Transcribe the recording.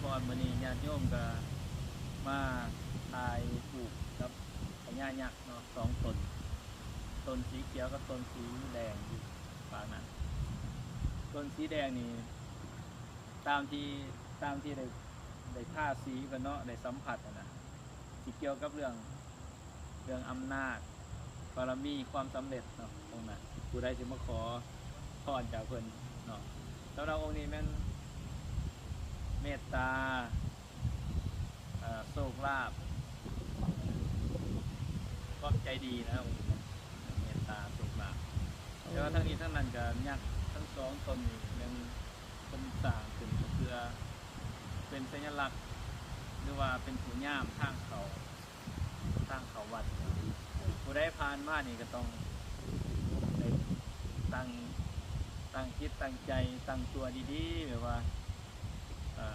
ພອນ ມື້ນີ້ຍາດໂຍມກໍມາຖ່າຍຮູບກັບພະຍາຍັກເນາະ ສອງຕົນ, ຕົນສີຂຽວກັບຕົນສີແດງຢູ່ປາງນັ້ນ. ຕົນສີແດງນີ້ ຕາມທີ່ ຕາມທີ່ໄດ້ ໄດ້ທາສີເພິ່ນເນາະ ໄດ້ສຳຜັດຫັ້ນນະ ຊິກ່ຽວກັບເລື່ອງ ເລື່ອງອຳນາດ ບາລະມີ ຄວາມສຳເລັດເນາະ ອົງນັ້ນ ຜູ້ໃດຊິມາຂໍພອນຈາກເພິ່ນເນາະ. ສຳລັບອົງນີ້ແມ່ນເມດຕາ ເອີ ໂຊກລາບ ຄວາມໃຈດີນະ ອົງນີ້ແມ່ນເມດຕາໂຊກລາບ. ແຕ່ວ່າທັງນີ້ທັງນັ້ນກໍຍັກທັງສອງຕົນນີ້ແມ່ນເພິ່ນສ້າງຂຶ້ນກໍເພື່ອເປັນສັນຍະລັກ ຫຼືວ່າເປັນຜູ້ຍາມທາງເຂົ້າ ທາງເຂົ້າວັດ. ຜູ້ໃດຜ່ານມານີ້ກໍຕ້ອງໄດ້ຕັ້ງ ຕັ້ງຈິດຕັ້ງໃຈ ຕັ້ງຕົວດີໆ ແບບວ່າ ເອີ